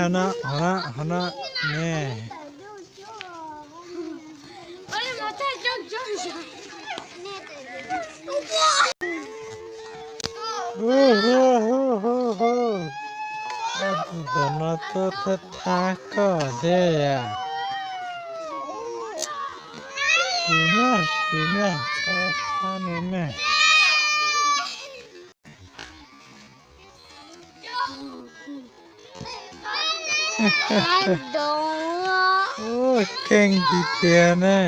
Hov no, hov no, hov no ne. Tus no tuaj thab thab koj thiab yam. Tus no, tus no, thab thab nws ne. Ua kheej tiag tiag ne.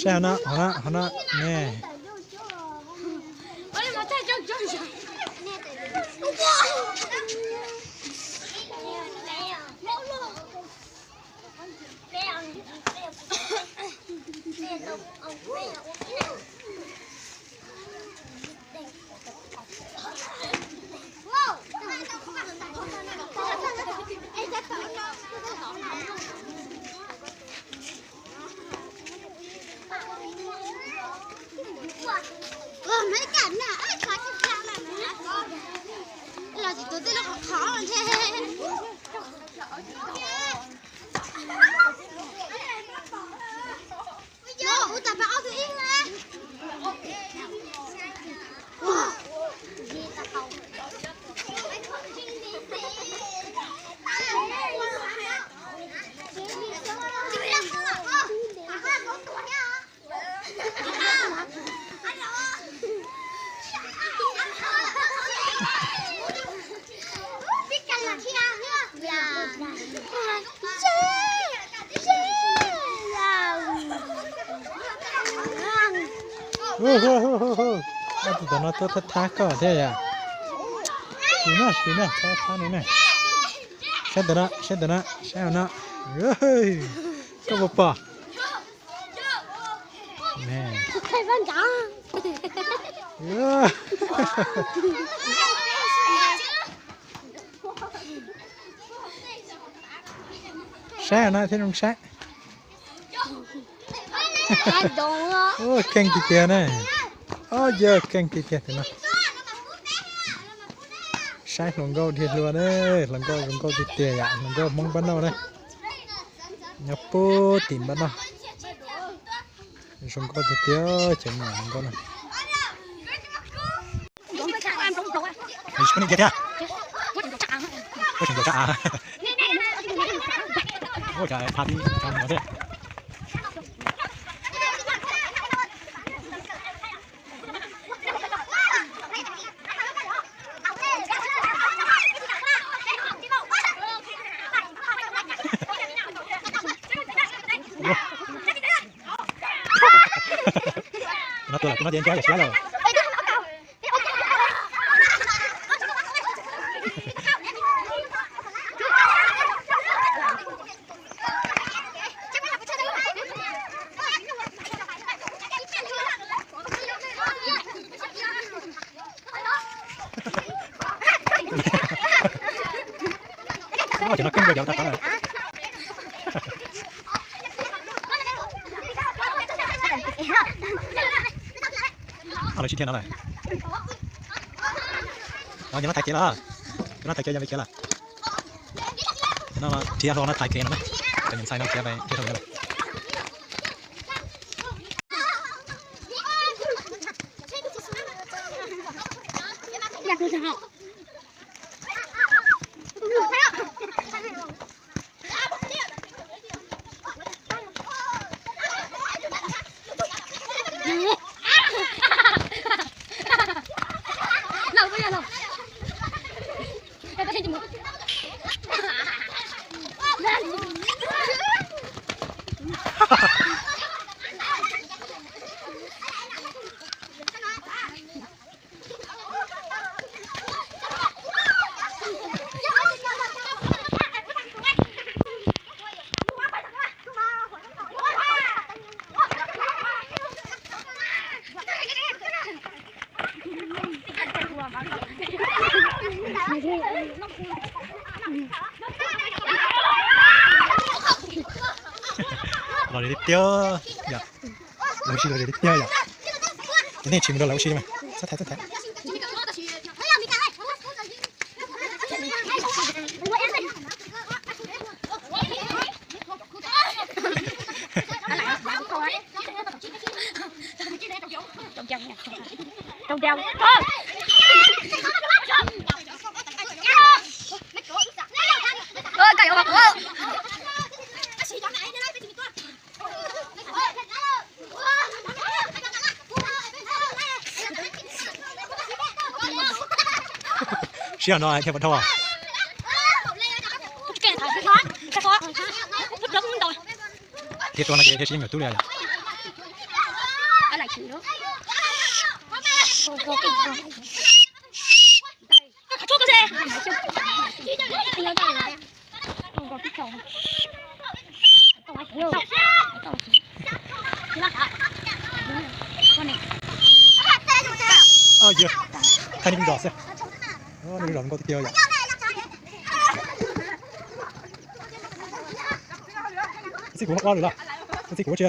Saib hov no, hov no, hov no ne. Tus no tuaj thab thab koj thiab yom. Tus no, tus no, thab thab nws ne. Saib tus no, saib tus no, saib tus no. Koj puas pom? Saib no thiab zoo saib. Ua kheej tiag tiag ne. Ob yawg kheej tiag tiag tus no. Saib hluas nkauj dhia hlua ne, hluas nkauj zoo nkauj tiag tiag yom, hluas nkauj Hmoob npab noj ne. Nyob puag tim npab noj. Zoo nkauj tiag tiag cov me nyuam hluas nkauj no. Ua tseem ncaws tsa av. Ua cas tha tib tsa no thiab. Tus no tuag lawm, tus no tias nco yam siab lawm. Cov no keej dua cov tav tav lawm. Lawv sib thiab no lawm. Cov no thaiv kev lawm. Cov no thaiv kev, yog li kev lawm. Cov no thiab hlo no thaiv kev no. Cov niam ntxhais no thiab thiab rau lawm. Los li tiag yom. Lawv ua si los li tiag yom. Ces nej tsis mus rau lawv ua si mas txhob thaiv txhob thaiv. Siab no thiaj pom dhau. Thiab tuaj no ces thiaj sib nyuam tub li yom. Thaij nej zos xwb. Nws zos nkauj tiag tiag yom. Txij kuv ob lwm los, txij kuv tsi.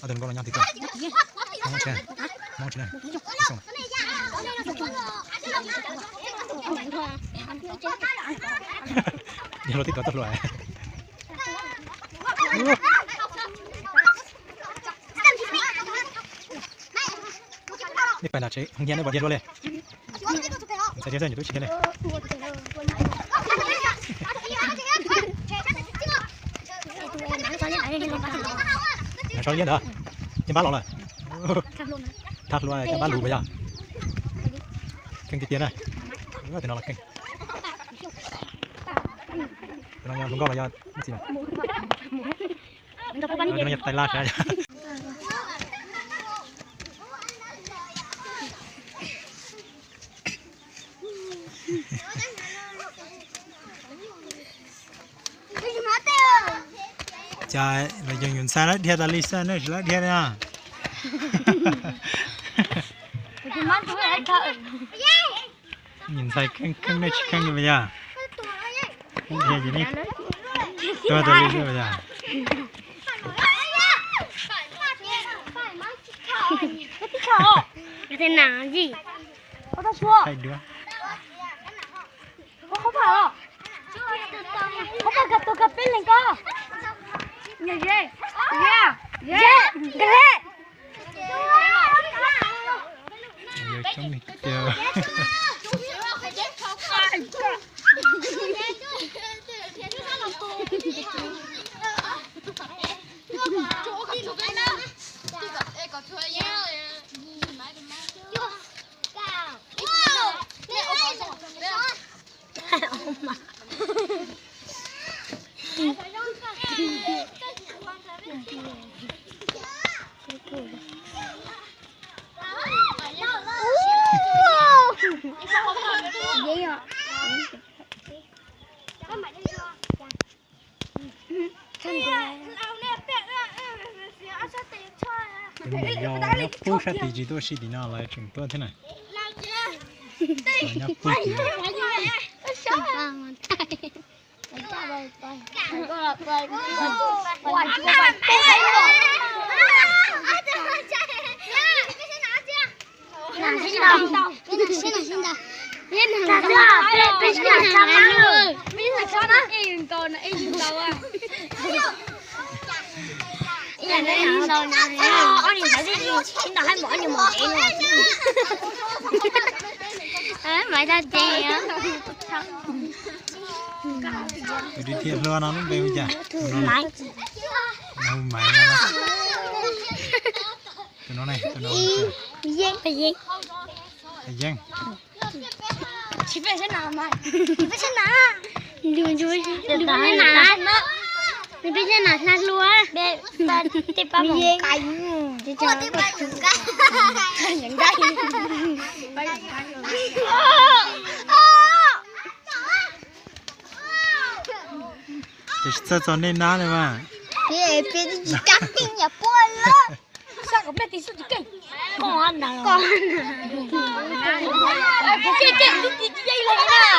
Ob tug nkauj no nyob twg? Hmoob tsis, Hmoob tsis ne. Yog luag tib tug tuaj hluas. Nej pais nram tsev hoo yia nej pom dhia dua li. Txais thiab xwb, nyuam tub tsis thiab li. Nram so liab ntawd, yeej npab los lawm. Thab hlua coj npab lus puas yog? Keej tiag tiag na. Tus no los keej. Tus no yog hluas nkauj los yog txiv? Tus no yog tais laj sas. Cas los yog yus ntxhais lawv dhia tas li xwb, nej tsis lawv dhia li na. Yus ntxhais kheej kheej nej tsis kheej li puas yog? Dhia ces nej tuag tas li xwb puas yog? Thaij duab. Yog coob li tiag. Yog nyob pub sab tid tsis tuaj si tim no los tseem tuaj thiab na. Nyob pub tim no. Tus thiaj hlua no lub npe hu cas? Maiv. Tus no ne, tus no Yeeb. Yeeb. Tsis peb sab na, tsis peb sab na. Nws peb sab na hla hlua. Tej pab Yeeb. Ces tsis txawj txog nej nab li mas. Peb tsis kab keej yam puab lawm. Sab kom peb ti xwb tsis keej. Koj na. Koj. Kuv keej keej tib ti yeej li na.